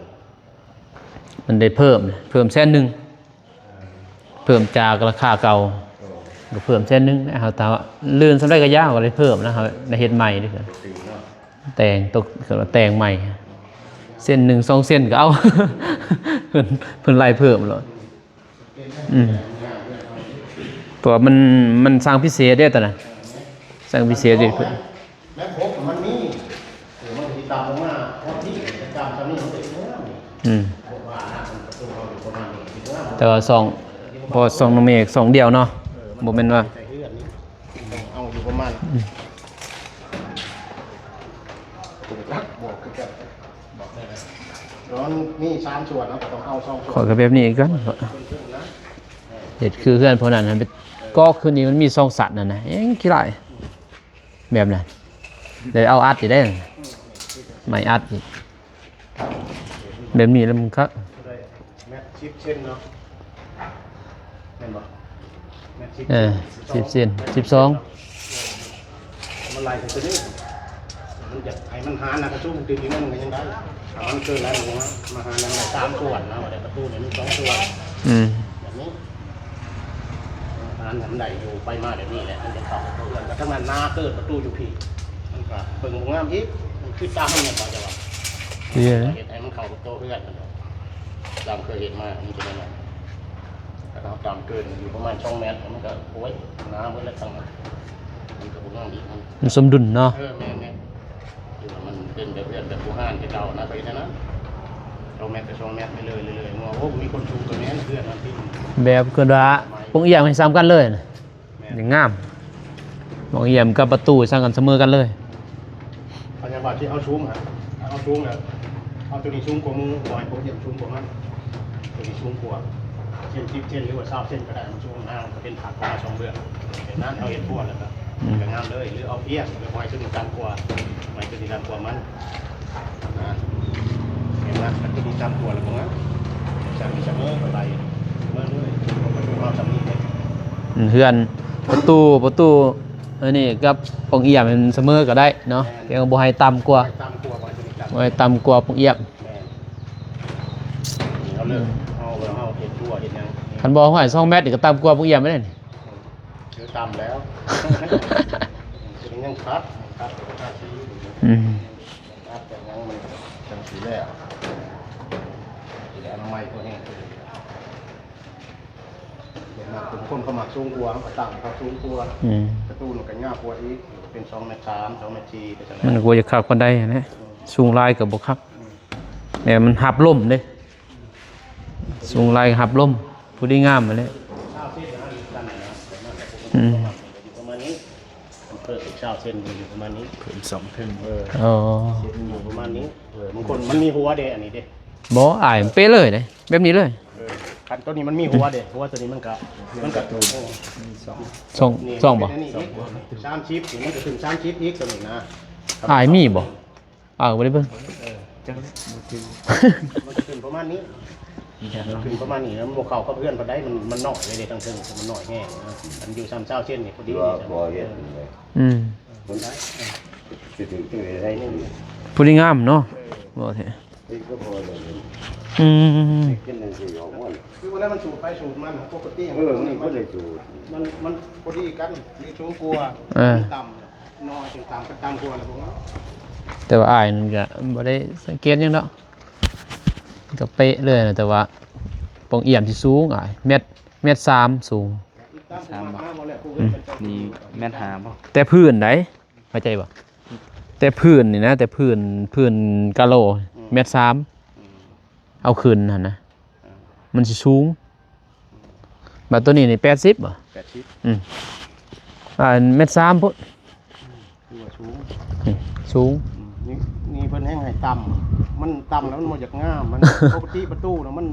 ມັນໄດ້ເພີ່ມ ເພີ່ມແສນໜຶ່ງ ເພີ່ມຈາກລາຄາເກົ່າ ກໍເພີ່ມແສນໜຶ່ງ. ເຮົາຖ້າລື່ນສ່ຳໃດກໍຢ່າ ເຮົາກໍໄດ້ເພີ່ມນະ ເຮົາໄດ້ເຮັດໃໝ່ເດ້ ແຕ່ງຕົກ ເອີ້ນວ່າແຕ່ງໃໝ່ ເສັ້ນໜຶ່ງສອງເສັ້ນກໍເອົາ ເພິ່ນ ເພິ່ນໄລ່ເພີ່ມໂລດ. ອືມ ເພາະວ່າມັນ ມັນສ້າງພິເສດເດ້ຕອນນັ້ນ ສ້າງພິເສດເດ້. ແມ່ນຄົບມັນມີ ເອີ ມັນກໍຊິຕຳລົງມາຮອດນີ້ ຕຳຊຳນີ້ມັນກໍຊິງາມ. ອືມ ບໍ່ວ່ານະ ປະຕູເຮົາຢູ່ປະມານນີ້ຊິງາມ. ແຕ່ວ່າຊ່ອງ ເພາະວ່າຊ່ອງນ້ອງເມກຊ່ອງດຽວເນາະ ເອີ ມັນ ບໍ່ແມ່ນວ່າ ໃສ່ເຮືອນນີ້ ຕ້ອງເອົາຢູ່ປະມານ ອືມ ບໍ່ຈັກ ບໍ່ຄືກັນ ບອກໄດ້ແລ້ວ ມັນມີສາມສ່ວນ ເຮົາກໍຕ້ອງເອົາສອງສ່ວນ. ຂ້ອຍກໍແບບນີ້ຄືກັນ ເຮັດຄືເຮືອນພວກນັ້ນ ໄປກອກຄືນນີ້ ມັນມີສອງຊັ້ນນັ້ນນະ ແຮງຂີ້ຮ້າຍ. ແບບນັ້ນ ແລ້ວເອົາອັດອີກເດ້ ໄມ້ອັດອີກ ແບບນີ້ແລ້ວມັນຄັກ. ແມັດສິບເຊັນເນາະ ແມ່ນບໍ່? ແມັດສິບ ເອີ ເຊັນ ສິບເຊັນ ສິບສອງ ມັນຫຼາຍກວ່າຕົວນີ້ ມັນຢາກໃຫ້ມັນຫານນະ ກະສູງຕື່ມອີກໜ້ອຍໜຶ່ງກໍຍັງໄດ້ ຖ້າມັນເກີນຫຼາຍມັນມາຫານນະ ມັນໄດ້ສາມສ່ວນນະ ວ່າໄດ້ປະຕູນີ້ມັນສອງສ່ວນ. ອືມ ແບບນີ້ ອັນນັ້ນມັນໄດ້ຢູ່ ໄປມາແບບນີ້ແຫຼະ ມັນຈະເຂົ້າປະຕູເຮືອນ. ແຕ່ທາງນັ້ນນາເກີດປະຕູຢູ່ພີ້ ມັນກໍເບິ່ງບໍ່ງາມອີກ ມັນຄືຕາມັນແມ່ນບໍ່ ເຈົ້າວ່າ ເຮັດໃຫ້ມັນເຂົ້າປະຕູເຮືອນ ຕາມເຄີຍເຮັດມາ ມັນຈະແມ່ນນັ້ນ. ຖ້າເຮົາຕາມເກີນຢູ່ປະມານສອງແມັດ ມັນກໍ ໂອ້ຍ ໜາເບິດແລ້ວ ທາງນັ້ນມັນກໍບໍ່ງາມອີກ ມັນສົມດຸນເນາະ. ເອີ ແມ່ນໆ ຄືວ່າມັນເປັນແບບເຮືອນແບບບູຮານແຕ່ເກົ່ານະ ໄປເຮັດແນວນັ້ນ ສອງແມັດກໍສອງແມັດໄປເລື້ອຍໆ ວ່າ ໂອ້ ມີຄົນສູງກໍແມ່ນເຮືອນນັ້ນຕິ ແບບເອີ້ນວ່າປ່ອງອຽມໃຫ້ສ່ຳກັນເລີຍ ແມ່ນ ຍັງງາມ ປ່ອງອຽມກັບປະຕູສ່ຳກັນສະເໝີກັນເລີຍ. ເຂົາຈະວ່າຊິເອົາສູງຫັ້ນ ເອົາສູງແລ້ວ ເອົາຕົວນີ້ສູງກວ່າໝູ່ ບໍ່ໃຫ້ປ່ອງອຽມສູງກວ່າມັນ ຕົວນີ້ສູງກວ່າ ເຊັ່ນ ສິບເຊັນ ຫຼືວ່າ ຊາວເຊັນກໍໄດ້ ມັນສູງນະ ເປັນຜັກອອກມາສອງເບື້ອງ ເປັນນັ້ນເຮົາເຮັດຄົວແລ້ວກໍ ອືມ ກໍງາມເລີຍ ຫຼືເອົາພຽງ ຫຼືໄມ້ຕົວນີ້ຕ່ຳກວ່າ ໄມ້ຕົວນີ້ຕ່ຳກວ່າມັນນະ ເປັນນັ້ນ ມັນຕົວນີ້ຕ່ຳກວ່າແລ້ວກໍງາມ ຈາກນີ້ສະເໝີກໍໄດ້ ສະເໝີເລີຍ ປະຕູເຮົາສ່ຳນີ້ເດ້ ອືມ ເຮືອນ ປະຕູ ປະຕູ ອັນນີ້ກັບປ່ອງອຽມມັນສະເໝີກໍໄດ້ເນາະ ແມ່ນ ພຽງບໍ່ໃຫ້ຕ່ຳກວ່າ ບໍ່ໃຫ້ຕ່ຳກວ່າ ບໍ່ໃຫ້ຕ່ຳກວ່າປ່ອງອຽມ ແມ່ນ ເຮົາເລີກ ເຮົາ ເຮົາເຮັດຄົວເຮັດຫຍັງ ຄັນບໍ່ໃຫ້ສອງແມັດນີ້ກໍຕ່ຳກວ່າປ່ອງອຽມແລ້ວນີ້. ຄືຕ່ຳແລ້ວ ຍັງຄັດ ຍັງຄັດ ຍັງທາສີຢູ່ ອືມ ຍັງຄັດ ຍັງມັນຈັ່ງຊີ້ແລ້ວ ຊິໄດ້ອະນາໄມຕົວເອງ ເປັນມາເປັນຄົນເຂົາມັກສູງກວ່າ ເຮົາກໍຕັ້ງເຂົາສູງກວ່າ ອືມ ປະຕູມັນກໍຍາວກວ່າອີກ ເປັນສອງແມັດສາມ ສອງແມັດສີ່ ໄປຊັ້ນແຫຼະ ມັນກໍບໍ່ຢາກຄັກປານໃດຫັ້ນແຫຼະ ອືມ ສູງຫຼາຍກໍບໍ່ຄັກ ອືມ ແມ່ນມັນຮັບລົມເດ້. ສູງຫຼາຍຮັບລົມ ພໍດີງາມຫັ້ນແຫຼະ ຊາວເຊັນນະ ຢູ່ຊັ້ນນະ ຢູ່ປະມານນີ້ ເພີ່ມອີກຊາວເຊັນ ຢູ່ປະມານນີ້ ເພີ່ມສອງເທິງ ເອີ ອໍ ເຊັນຢູ່ປະມານນີ້ ເອີ ບາງຄົນມັນມີຫົວເດ້ ອັນນີ້ເດ້ ບໍ່ ອ້າຍ ເປະເລີຍເດ້ ແບບນີ້ເລີຍ ເອີ ຄັນຕົວນີ້ມັນມີຫົວເດ້ ຫົວຕົວນີ້ມັນກະ ມັນກະ ເອີ ຊ່ອງ ຊ່ອງບໍ່? ນີ້ອີກ ສາມສິບ ນີ້ມັນກະຂຶ້ນສາມສິບອີກຕົວນີ້ນະ. ອ້າຍມີບໍ່? ອ້າຍບໍ່ໄດ້ເບິ່ງ. ເອີ ຈັກ ມັນກະຂຶ້ນປະມານນີ້ ຂຶ້ນປະມານນີ້ ມັນບໍ່ເຂົ້າກັບເຮືອນປານໃດ ມັນ ມັນນ້ອຍເດ້ ທາງເທິງມັນນ້ອຍແຮງນະ. ອັນຢູ່ຊາມຊາວເຊັນນີ້ພໍດີ ບໍ່ ບໍ່ເຮັດເລີຍ. ອືມ ມັນຊິຖືກຈັ່ງໃດໄດ້ ພໍດີງາມເນາະ. ເອີ ບໍ່ແທ້ ນີ້ກໍພໍແລ້ວ. ອືມ ເຮັດຈັ່ງໃດຊິອອກມັນ ຄືວ່າແລ້ວມັນສູດໄປສູດມັນ ປົກກະຕິ ເອີ ມັນບໍ່ໄດ້ສູດ ມັນ ມັນພໍດີກັນ ມີສູງກວ່າ ເອີ ຕ່ຳ ນ້ອຍ ຕ່ຳ ຕ່ຳກວ່າແລ້ວບໍ່ງາມ. ແຕ່ວ່າອ້າຍນັ້ນກະບໍ່ໄດ້ສັງເກດຫຍັງດອກ ກະເປະເລີຍນະ. ແຕ່ວ່າປ່ອງອ້ຽມຊິສູງ ອ້າຍ ແມັດ ແມັດສາມສູງ. ສາມບໍ່? ອືມ ນີ້ແມັດຫ້າບໍ່? ແຕ່ພື້ນໃດ ເຂົ້າໃຈບໍ່? ແຕ່ພື້ນນີ້ນະ ແຕ່ພື້ນ ພື້ນກາໂລ ອືມ ແມັດສາມ ອືມ ເອົາຂຶ້ນຫັ້ນນະ ເອີ ມັນຊິສູງ. ບາດໂຕນີ້ນີ້ແປດສິບບໍ່? ແປດສິບ ອືມ ອ່າ ແມັດສາມພຸ້ນ ອືມ ຖືວ່າສູງ ອືມ ສູງ. ອືມ ນີ້ ນີ້ເພິ່ນແຮ່ງໃຫ້ຕ່ຳ ມັນຕ່ຳແລ້ວມັນບໍ່ຢາກງາມ ມັນ ປົກກະຕິປະຕູນະ ມັນ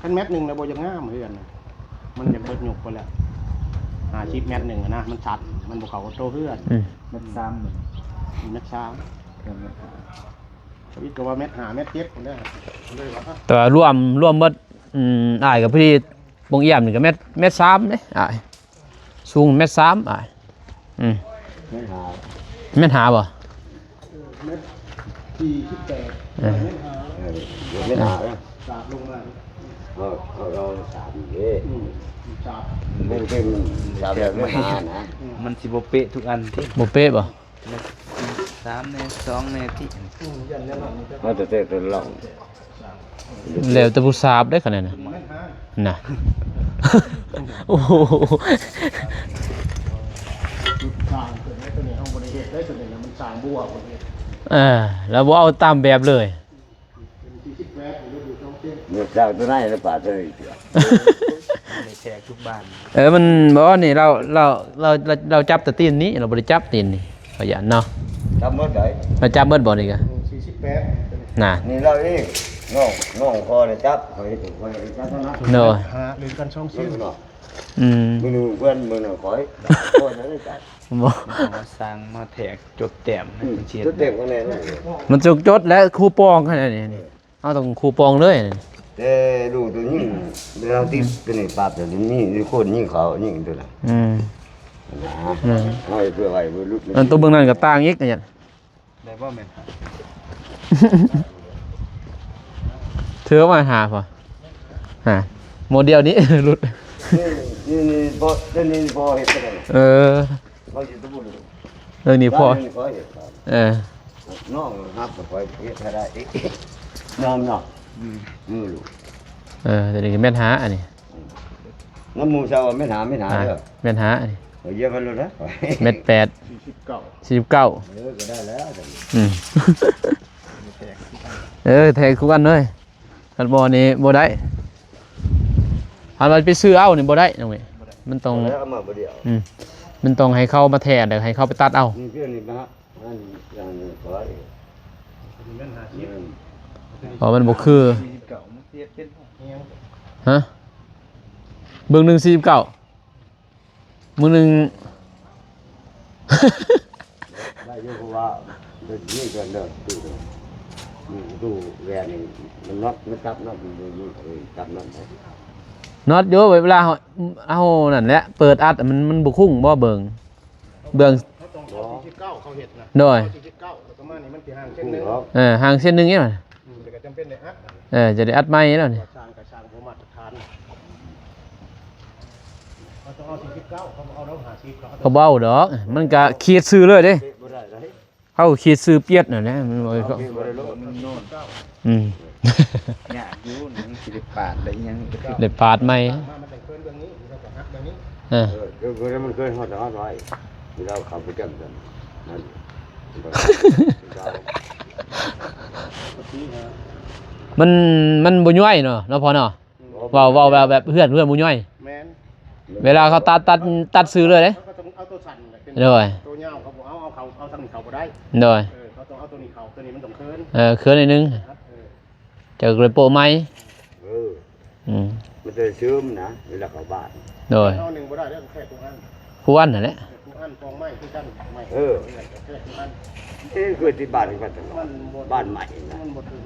ຄັນແມັດໜຶ່ງແລ້ວບໍ່ຢາກງາມເຮືອນ ມັນຢາກເບິດຍຸກໄປແລ້ວ. ຫ້າສິບແມັດໜຶ່ງນະ ມັນຊັດ ມັນບໍ່ເຂົ້າກັບໂຕເຮືອນ. ອືມ ແມັດສາມ ແມັດສາມ ເຮືອນແມັດຫ້າ ກະວ່າແມັດຫ້າແມັດເຈັດພຸ້ນເດີ. ແຕ່ວ່າລວມ ລວມເບິດ ອືມ ອ້າຍກະພໍດີ ປ່ອງອ້ຽມນີ້ກະແມັດ ແມັດສາມເດ້ອ້າຍ ສູງແມັດສາມອ້າຍ. ອືມ ແມັດຫ້າ ແມັດຫ້າບໍ່? ເອີ ແມັດສີ່ສິບແປດ ເອີ ແມັດຫ້າ ເອີ ແມັດຫ້າ ສາດລົງມາ ເອີ ເອົາ ເອົາສາມເດ້ ອືມ ສາມ ແມັດເຕັມສາມແບບແມັດຫ້ານະ ອືມ ມັນຊິບໍ່ເປະທຸກອັນຕິ ບໍ່ເປະບໍ່? ສາມແນ່ ສອງແນ່ຕິ ອືມ ເອົາແຕ່ ແຕ່ ແຕ່ລອງ ແລ້ວແຕ່ຜູ້ສາບເດ້ ຄັນນັ້ນນະ ນະ ໂອ້ໂຫ ສ້າງຂຶ້ນໃນຕົວນີ້ ເຮົາບໍ່ໄດ້ເຮັດເດ້ ຕົວນີ້ນະ ມັນສ້າງບົວເພິ່ນເຮັດ ເອີ ແລ້ວບໍ່ເອົາຕາມແບບເລີຍ. ເປັນສີ່ສິບແປດ ຫຼືຢູ່ສອງເຊັນ ເມື່ອເຊົ້າຕົວໃດລະປາດເລີຍ ໄດ້ແທກທຸກບ້ານ. ເອີ ມັນບໍ່ ນີ້ລາວ ລາວ ລາວ ລາວຈັບແຕ່ຕີນນີ້ ລາວບໍ່ໄດ້ຈັບຕີນນີ້ ຂ້ອຍຢ້ານເນາະ. ຈັບໝົດໃດ ລາວຈັບໝົດບໍ່ນີ້ກະ ອືມ ສີ່ສິບແປດ ນະ ນີ້ລາວເອງ ນ້ອງ ນ້ອງຂ້ອຍນະຈັບ ຂ້ອຍ ຂ້ອຍຈັບເທົ່ານັ້ນ ໂດຍ ຫາຫຼິ້ນກັນສອງເຊັນ ອືມ ມື້ໜຶ່ງເພື່ອນ ມື້ໜຶ່ງຂ້ອຍ ຂ້ອຍນັ້ນຈັບ ບໍ່ ມາສ້າງມາແທກຈົດແຕ້ມໃຫ້ເພິ່ນຊິເຮັດ ຈົດແຕ້ມຂ້າງໃນ ມັນຈົດ ຈົດແລ້ວຄູປອງຂະໜາດນີ້ ເຮົາຕ້ອງຄູປອງເລີຍ. ແຕ່ລູກຕົວຍິງ ເວລາຕິດຕົວນີ້ປັບ ຕົວນີ້ມີຄົນຍິງເຂົາຍິງຕົວນັ້ນ ອືມ ນະ ອືມ ເຮົາເພື່ອໄວ້ບໍ່ຫຼຸດ ອັນຕົວເບິ່ງນັ້ນກະຕ່າງອີກ ໄດ້ບໍ່ແມ່ນ ຖືວ່າມາຫາພໍ ຫາ ໂມເດວນີ້ຫຼຸດ ນີ້ ນີ້ ນີ້ບໍ່ ຕົວນີ້ບໍ່ເຮັດໄດ້ ເອີ ເຮົາຢູ່ຕົວບຸນ ເລື່ອງນີ້ພໍ ເອີ ນ້ອງຮັບກະໄປເຮັດໃຫ້ໄດ້ ນ້ອງເນາະ ອືມ ເອີ ຕົວນີ້ກະແມັດຫ້າອັນນີ້ ອືມ ນຳໝູ່ເຈົ້າແມັດຫ້າ ແມັດຫ້າເດີ ແມັດຫ້າອັນນີ້ ເອົາຢຽບໄປໂລດນະ ແມັດແປດ ສີ່ສິບເກົ້າ ເອີ ກະໄດ້ແລ້ວ ອືມ ເອີ ແທກຄືກັນເລີຍ ຄັນບໍ່ນີ້ບໍ່ໄດ້ ຄັນວ່າໄປຊື້ເອົານີ້ບໍ່ໄດ້ນ້ອງເມ ມັນຕ້ອງ ເອົາມາບໍ່ໄດ້ ອືມ ມັນຕ້ອງໃຫ້ເຂົາມາແທກ ແລ້ວໃຫ້ເຂົາໄປຕັດເອົາ ນີ້ຄືອັນນີ້ນະ ອັນ ອັນນີ້ກໍໄດ້ ແມ່ນຫ້າສິບ ອືມ ເພາະມັນບໍ່ຄື ສີ່ສິບເກົ້າ ມັນຊິເປັນຫຍັງ ຮະ ເບິ່ງໜຶ່ງສີ່ສິບເກົ້າ ມື້ໜຶ່ງ ໄດ້ຢູ່ ເພາະວ່າມີເພິ່ນເດີ ຕູ້ ຕູ້ແວ່ນນີ້ ມັນນັອດ ມັນຈັບນັອດ ມັນມີຈັບນັອດ ນັອດຢູ່ ເວລາເຮົາ ເຮົານັ້ນແຫຼະ ເປີດອັດ ມັນ ມັນບໍ່ຄຸງບໍ່ເບິ່ງ ເບື້ອງ ເຮົາຕ້ອງເອົາສີ່ສິບເກົ້າເຂົາເຮັດນະ ໂດຍ ເອົາສີ່ສິບເກົ້າ ແລ້ວປະມານນີ້ມັນຊິຫ່າງເສັ້ນໜຶ່ງ ເອີ ຫ່າງເສັ້ນໜຶ່ງນີ້ ອືມ ແຕ່ກະຈຳເປັນໄດ້ອັດ ເອີ ຈະໄດ້ອັດໃໝ່ແລ້ວນີ້ ວ່າສ້າງກະຊ່າງບໍ່ມາດຕະຖານ ເຮົາຕ້ອງເອົາສີ່ສິບເກົ້າ ເຂົາບໍ່ເອົາດອກຫ້າສິບ ເຂົາບໍ່ເອົາດອກ ມັນກະຂີດຊື່ເລີຍເດ້ ບໍ່ໄດ້ໃດ ເຮົາຂີດຊື່ປຽດນັ້ນແຫຼະ ມັນບໍ່ ເອົາ ເອົາ ບໍ່ໄດ້ໂລດ ອືມ ຍາກຢູ່ ມັນຊິໄດ້ປາດໄດ້ຫຍັງ ໄດ້ປາດໃໝ່ ມາ ມັນຕ້ອງເຄີນເບື້ອງນີ້ ແລ້ວກະຫັກເບື້ອງນີ້ ເອີ ເອີ ເອີ ມັນເຄີຍຮອດ ຮອດໄວ້ ເວລາເຂົາໄປຈັບກັນນັ້ນ ມັນ ມັນບໍ່ຍ້ອຍເນາະ ເນາະພໍ່ເນາະ ອືມ ເວົ້າ ເວົ້າແບບ ແບບເຮືອນ ເຮືອນບໍ່ຍ້ອຍ ແມ່ນ ເວລາເຂົາຕັດ ຕັດ ຕັດຊື່ເລີຍເດ້ ເຮົາກະຕ້ອງເອົາໂຕສັ້ນແຫຼະ ໂດຍ ໂຕຍາວເຂົາບໍ່ເອົາ ເອົາເຂົາ ເອົາທາງນີ້ເຂົ້າບໍ່ໄດ້ ໂດຍ ເອີ ເຂົາຕ້ອງເອົາໂຕນີ້ເຂົ້າ ໂຕນີ້ມັນຕ້ອງເຄີນ ເອີ ເຄີນໜ້ອຍໜຶ່ງ ເອີ ເຈົ້າກະເລີຍໂປະໃໝ່ ເອີ ອືມ ມັນຈະໄດ້ຊຶມນະ ເວລາເຂົ້າບ້ານ. ໂດຍ ເຮົາໜຶ່ງບໍ່ໄດ້ເດ້ ແຄ່ຜູ້ອັນ ຜູ້ອັນນັ້ນແຫຼະ ແຄ່ຜູ້ອັນ ປອງໄມ້ຄືກັນ ໄມ້ ເອີ ແຄ່ຜູ້ອັນ ເອີ ຄືທີ່ບ້ານກັນຕະຫຼອດ ມັນບໍ່ ບ້ານໃໝ່ນະ ມັນບໍ່ຖືກ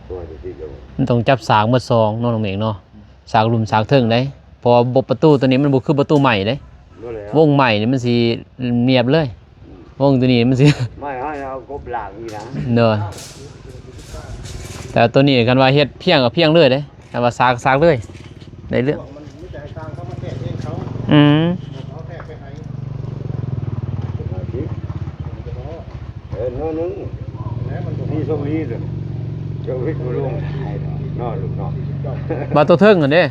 ຕົວທີ່ ມັນຕ້ອງຈັບສາກໝົດສອງເນາະ ນ້ອງເມກເນາະ ສາກລຸ່ມສາກເທິງເດ້ ເພາະວ່າບົບປະຕູຕົວນີ້ມັນບໍ່ຄືປະຕູໄມ້ເດ້ ບໍ່ແລ້ວ ວົງໄມ້ນີ້ມັນຊິລຽບເລີຍ ອືມ ວົງຕົວນີ້ມັນຊິ ໄມ້ເຮົາເອົາກົບລ້າງອີກນະ ໂດຍ ແຕ່ຕົວນີ້ຄັນວ່າເຮັດພຽງກໍພຽງເລີຍເດ້ ຄັນວ່າສາກ ສາກເລີຍ ໄດ້ເລື່ອງ ມັນມີແຕ່ໃຫ້ຊ່າງເຂົາມາແທກເອງເຂົາ ອືມ ເຂົາແທກໄປໃຫ້ ເອີ ໜ້ອຍໜຶ່ງ ແລ້ວມັນບໍ່ມີໂຊກດີເດີ ເຈົ້າເຮັດບໍ່ລົງເນາະ ລູກເນາະ ບາດຕົວເທິງຫັ້ນເດ້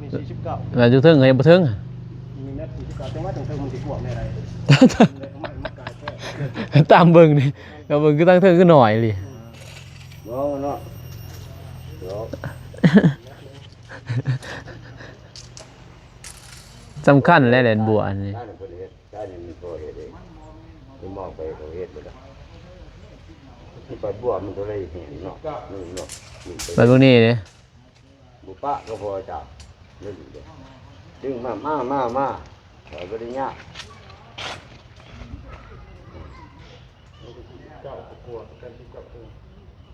ມີສີ່ສິບເກົ້າ ແລ້ວຕົວເທິງກໍຍັງບໍ່ເຖິງ ມີແມັດສີ່ສິບເກົ້າ ຈັ່ງວ່າຕົວເທິງມັນຊິກວ້າງແນວໃດ ຕາມເບິ່ງນີ້ ກໍເບິ່ງຄືທາງເທິງຄືໜ້ອຍອີ່ຫຼີ ເນາະ ເນາະ ສຳຄັນແຫຼະແດນບົວອັນນີ້ ໃຊ້ນີ້ມັນພໍເຮັດເອງ ຄືມອງໄປເຂົາເຮັດບໍ່ໄດ້ ທີ່ໄປບົວມັນກໍເລີຍແຫ້ງເນາະ ນີ້ເນາະ ໄປເບິ່ງນີ້ເດ້ ບໍ່ປະກໍພໍເຈົ້າ ດຶງມາ ມາ ມາ ມາ ຂ້ອຍບໍ່ໄດ້ຍາກ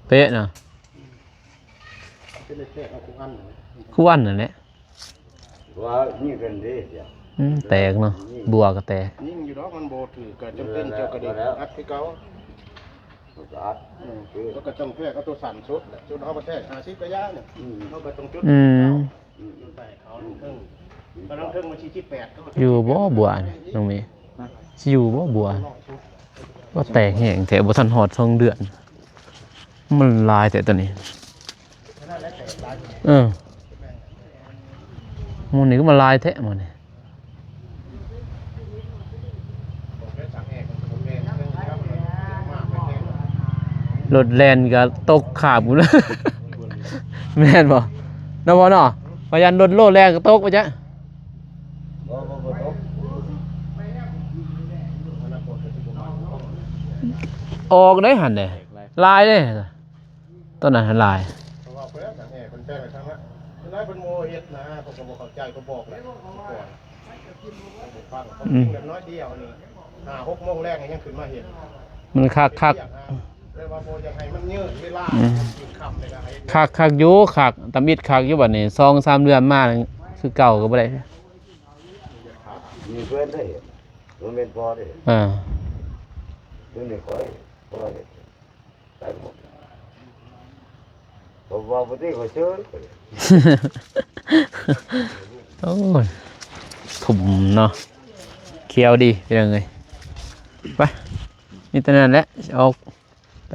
ເປະນະ ຄູອັນນັ້ນແຫຼະ ວ່າຍິງກັນເດ້ ອືມ ແຕກເນາະ ບົວກໍແຕກ ຍິງຢູ່ດອກ ມັນບໍ່ຖືກກໍຈຳເປັນເຈົ້າກໍໄດ້ອັດຄືເກົ່າ ມັນກໍອັດ ເອີ ແລ້ວກໍຕ້ອງແທກເອົາຕົວສັ້ນສຸດແຫຼະ ຈຸດເຮົາບໍ່ແທກຫ້າສິບກະຢ່ານີ້ ອືມ ເຮົາກໍຕ້ອງຈຸດ ອືມ ຈຸດໄປເຂົາເທິງ ກຳລັງເທິງມັນສີ່ສິບແປດ ຢູ່ບໍ່ບົວນີ້ ນ້ອງເມ ຊິຢູ່ບໍ່ບົວ ວ່າແຕກແຮງແທ້ ບໍ່ທັນຮອດສອງເດືອນ ມັນຫຼາຍແທ້ຕົວນີ້ ເອີ ໝູ່ນີ້ຄືມາຫຼາຍແທ້ໝູ່ນີ້ ລົດແລ່ນກໍຕົກຂາບພຸ້ນ ແມ່ນບໍ່ ເນາະພໍ່ເນາະ ພະຍານລົດໂລແລ່ນກໍຕົກໄປຈ້ະ ອອກໄດ້ຫັ້ນເດ້ ຫຼາຍເດ້ ຕອນນັ້ນຫັ້ນຫຼາຍ ເພາະວ່າເພິ່ນແຕ່ງໄປທາງນັ້ນ ເພິ່ນບໍ່ເຮັດນະ ເພິ່ນກໍບໍ່ເຂົ້າໃຈ ກໍບອກແລ້ວ ອືມ ແບບນ້ອຍດຽວນີ້ ຫ້າຫົກໂມງແລງຍັງຂຶ້ນມາເຮັດ ມັນຄັກໆ ເລີຍວ່າບໍ່ຢາກໃຫ້ມັນຍືດເວລາ ອືມ ກິນຄ່ຳເລີຍກໍໃຫ້ ຄັກ ຄັກຢູ່ ຄັກ ຕຳອິດຄັກຢູ່ ບັດນີ້ສອງສາມເດືອນມາຄືເກົ່າກໍບໍ່ໄດ້ ມີເພື່ອນໄດ້ເຮັດ ບໍ່ແມ່ນພໍໄດ້ເຮັດ ອ່າ ເປັນຂ້ອຍ ຂ້ອຍ ໂອ້ຍ ທຸ່ມເນາະ ຂຽວດີພີ່ນ້ອງເອີຍ ໄປ ມີແຕ່ນັ້ນແຫຼະ ຊິອອກໄປ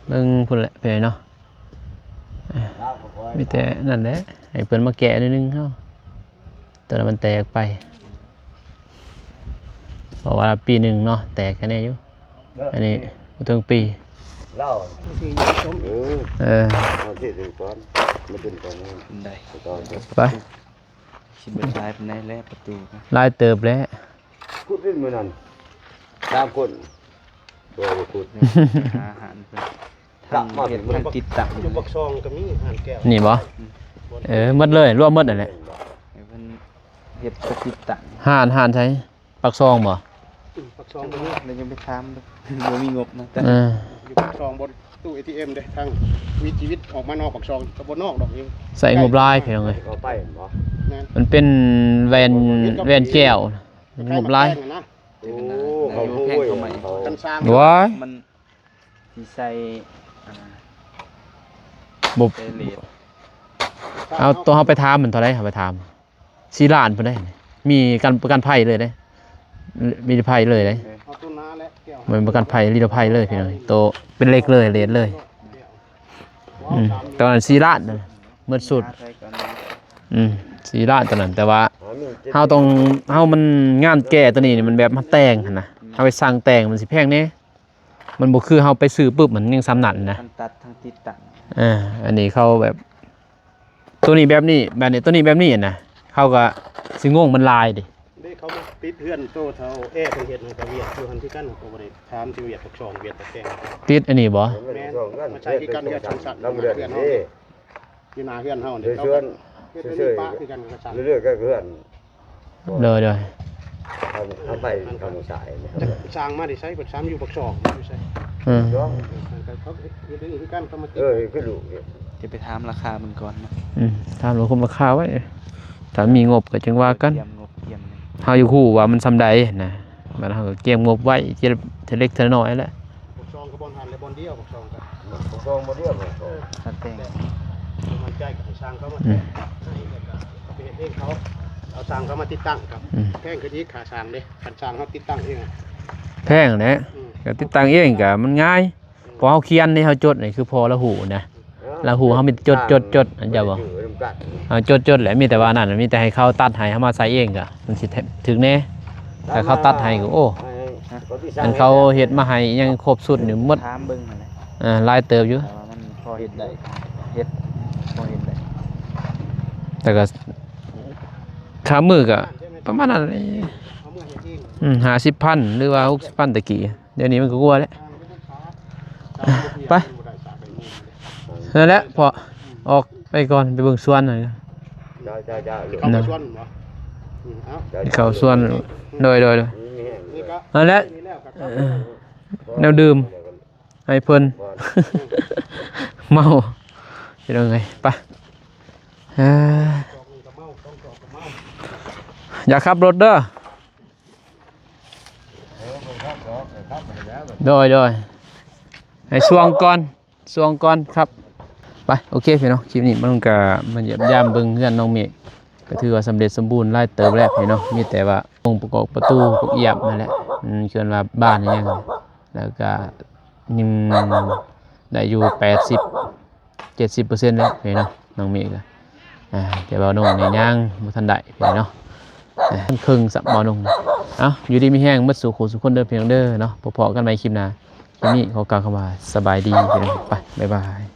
ເບິ່ງພຸ້ນແຫຼະ ພີ່ນ້ອງເນາະ ມີແຕ່ນັ້ນແຫຼະ ໃຫ້ເພິ່ນມາແກະໜ້ອຍໜຶ່ງເຮົາ ຕົວນັ້ນມັນແຕກໄປ ເພາະວ່າປີໜຶ່ງເນາະ ແຕກແຄ່ນີ້ຢູ່ ອັນນີ້ບໍ່ເຖິງປີ ເອີ ເອົາທີ່ຖືກ່ອນ ມາຂຶ້ນກ່ອນ ໄດ້ ໄປ ຊິເບິດຫຼາຍປານໃດແລ້ວປະຕູ ຫຼາຍເຕີບແລ້ວ ຂຸດເດ້ມື້ນັ້ນ ສາມຄົນ ບໍ່ໄດ້ຂຸດ ຫາຮ້ານເພິ່ນ ທັງເຮັດທັງຕິດຕັ້ງ ຢູ່ປາກຊ່ອງກໍມີຮ້ານແກ້ວ ນີ້ບໍ່? ອືມ ເອີ ໝົດເລີຍ ລວມໝົດນັ້ນແຫຼະ ໃຫ້ເພິ່ນເຮັດຕິດຕັ້ງ ຮ້ານ ຮ້ານໃສ? ປາກຊ່ອງບໍ່? ອືມ ປາກຊ່ອງກໍມີ ແລ້ວຍັງໄປຖາມ ບໍ່ມີງົບນະ ແຕ່ ເອີ ຢູ່ປາກຊ່ອງບໍ່ ຕູ້ເອທີເອັມເດ້ ທາງວິຖີວິດອອກມານອກປາກຊ່ອງ ກໍບໍ່ນອກດອກ ໃຊ້ງົບຫຼາຍພີ່ນ້ອງເອີຍ ເຂົ້າໄປແມ່ນບໍ່? ແມ່ນ ມັນເປັນແວ່ນ ແວ່ນແກ້ວ ງົບຫຼາຍ ໂອ້ ເຂົາບໍ່ອວຍເຂົາ ຄັນສ້າງ ໂອ້ຍ ມັນຊິໃສ່ ອ່າ ບໍ່ ໃສ່ເລດ ເອົາ ຕົວເຮົາໄປຖາມມັນເທົ່າໃດ ເຮົາໄປຖາມ ສີ່ລ້ານພຸ້ນເດ້ ມີກັນ ປະກັນໄພເລີຍເດ້ ມີໄພເລີຍເດ້ ເອົາຕົວໜ້າແຫຼະ ແກ້ວ ແມ່ນປະກັນໄພ ລີດໄພເລີຍພີ່ນ້ອງ ໂຕເປັນເຫຼັກເລີຍ ເລດເລີຍ ອືມ ຕອນນັ້ນສີ່ລ້ານນະ ໝົດສຸດ ອືມ ສີ່ລ້ານຕອນນັ້ນ ແຕ່ວ່າເຮົາຕ້ອງ ເຮົາມັນງານແກ້ຕົວນີ້ນີ້ ມັນແບບມາແຕ່ງຫັ້ນນະ ເຮົາໄປສັ່ງແຕ່ງມັນຊິແພງແດ່ ມັນບໍ່ຄືເຮົາໄປຊື້ປຶບ ມັນຍັງສ່ຳນັ້ນນະ ທັງຕັດທັງຕິດຕັ້ງ ເອີ ອັນນີ້ເຂົາແບບ ຕົວນີ້ແບບນີ້ ແບບນີ້ ຕົວນີ້ແບບນີ້ນະ ເຂົາກໍຊິງົງ ມັນຫຼາຍເດ້ ເດ້ ເຂົາມາຕິດເຮືອນໂຕເຖົ້າແອເພິ່ນເຮັດ ມັນກໍວຽກຢູ່ຫັ້ນຄືກັນ ກໍບໍ່ໄດ້ຖາມເຖິງວຽກປາກຊ່ອງ ວຽກປາກແຕ່ງ ຕິດອັນນີ້ບໍ່? ແມ່ນ ມັນໃຊ້ຄືກັນ ເຮືອນສອງຊັ້ນ ເຮືອນເຮົາ ຢູ່ໜ້າເຮືອນເຮົານີ້ ເດີ ເຮົາ ເຊີນ ເຮັດ ເຊີນ ອັນນີ້ປະຄືກັນກັບຊ່າງ ເລື້ອຍໆ ກໍເຮືອນ ໂດຍໆ ເຮົາ ເຮົາໄປທາງສາຍນີ້ ຊ່າງມາແຕ່ໃສ? ເພິ່ນຊ່າງຢູ່ປາກຊ່ອງ ຢູ່ໃສ? ເອີ ເຂົາເຮັດອັນນີ້ຄືກັນ ເຂົາມາຕິດ ເອີ ຄືລູກເຮັດ ຈະໄປຖາມລາຄາເບິ່ງກ່ອນເນາະ ອືມ ຖາມລາຄາໄວ້ ຖ້າມີງົບກໍຈຶ່ງວ່າກັນ ຕຽມງົບຕຽມ ເຮົາຢາກຮູ້ວ່າມັນສ່ຳໃດນະ ບາດເຮົາກໍກຽມງົບໄວ້ ທີລະເລັກທີລະນ້ອຍແຫຼະ ປາກຊ່ອງກໍບ່ອນຫັ້ນແຫຼະ ບ່ອນດຽວ ປາກຊ່ອງກໍ ປາກຊ່ອງບໍ່ດຽວ ເອີ ຕັດແຕ່ງ ບໍ່ໝັ້ນໃຈກໍໃຫ້ຊ່າງເຂົາມາ ອືມ ແຕ່ງໃຫ້ ແລ້ວກໍເອົາໄປເຮັດເອງເຂົາ ເອົາຊ່າງເຂົາມາຕິດຕັ້ງກໍ ອືມ ແພງຂຶ້ນອີກ ຄ່າຊ່າງເດ້ ຄັນຊ່າງເຮົາຕິດຕັ້ງເອງ ແພງແຫຼະ ອືມ ກໍຕິດຕັ້ງເອງກໍມັນງ່າຍ ອືມ ເພາະເຮົາຂຽນນີ້ ເຮົາຈົດນີ້ ຄືພໍ່ລາວຮູ້ນະ ລາວຮູ້ ເຮົາມີແຕ່ຈົດ ຈົດ ຈົດ ອັນເຈົ້າບໍ່ ເຮົາຈົດ ຈົດແຫຼະ ມີແຕ່ວ່ານັ້ນ ມີແຕ່ໃຫ້ເຂົາຕັດໃຫ້ ເຮົາມາໃສ່ເອງກໍມັນຊິຖືກແດ່ ຖ້າເຂົາຕັດໃຫ້ກໍ ໂອ້ ອັນເຂົາເຮັດມາໃຫ້ຫຍັງຄົບຊຸດນີ້ໝົດ ຖາມເບິ່ງຫັ້ນແຫຼະ ເອີ ຫຼາຍເຕີບຢູ່ ແຕ່ວ່າມັນພໍເຮັດໄດ້ ເຮັດ ພໍເຮັດໄດ້ ແຕ່ກໍຄ່າມື້ກໍປະມານນັ້ນ ອືມ ຫ້າສິບພັນ ຫຼືວ່າຫົກສິບພັນແຕ່ກີ້ ດຽວນີ້ມັນກໍກວ່າແລ້ວ ໄປ ນັ້ນແຫຼະພໍ່ ອອກໄປກ່ອນ ໄປເບິ່ງສວນໜ່ອຍ ເຈົ້າ ເຈົ້າ ເຈົ້າ ເຂົ້າສວນບໍ່? ອືມ ເອົາ ເຂົ້າສວນ ໂດຍ ໂດຍ ໂດຍ ນີ້ກໍ ນັ້ນແຫຼະ ນີ້ແລ້ວກໍ ເອີ ແນວດື່ມໃຫ້ເພິ່ນ ເມົາ ພີ່ນ້ອງເອີຍ ໄປ ເອີ ຢ່າຂັບລົດເດີ ໂດຍ ໂດຍ ໃຫ້ຊ່ວງກ່ອນ ຊ່ວງກ່ອນຄັບ ໄປ ໂອເຄພີ່ນ້ອງ ຄລິບນີ້ມັນກໍມາຢ້ຽມຢາມເບິ່ງເຮືອນນ້ອງເມກ ກໍຖືວ່າສຳເລັດສົມບູນຫຼາຍເຕີບແລ້ວພີ່ນ້ອງ ມີແຕ່ວ່າອົງປະກອບປະຕູພວກອຽບນັ້ນແຫຼະ ອືມ ເອີ້ນວ່າບານອີ່ຫຍັງ ແລ້ວກໍ ອືມ ໄດ້ຢູ່ແປດສິບ ເຈັດສິບເປີເຊັນແລ້ວພີ່ນ້ອງ ນ້ອງເມກກໍ ອ່າ ແຕ່ວ່ານ້ອງນີ້ຍັງບໍ່ທັນໄດ້ພີ່ນ້ອງ ອ່າ ເຄິ່ງສຳ ບໍ່ໜຸ່ງ ເອົ້າ ຢູ່ດີມີແຮງໝົດສູ່ຄູ່ສູ່ຄົນເດີພີ່ນ້ອງເດີເນາະ ພໍ້ກັນໃໝ່ຄລິບໜ້າ ຄລິບນີ້ຂໍກ່າວຄຳວ່າສະບາຍດີພີ່ນ້ອງ ໄປ ບາຍບາຍ.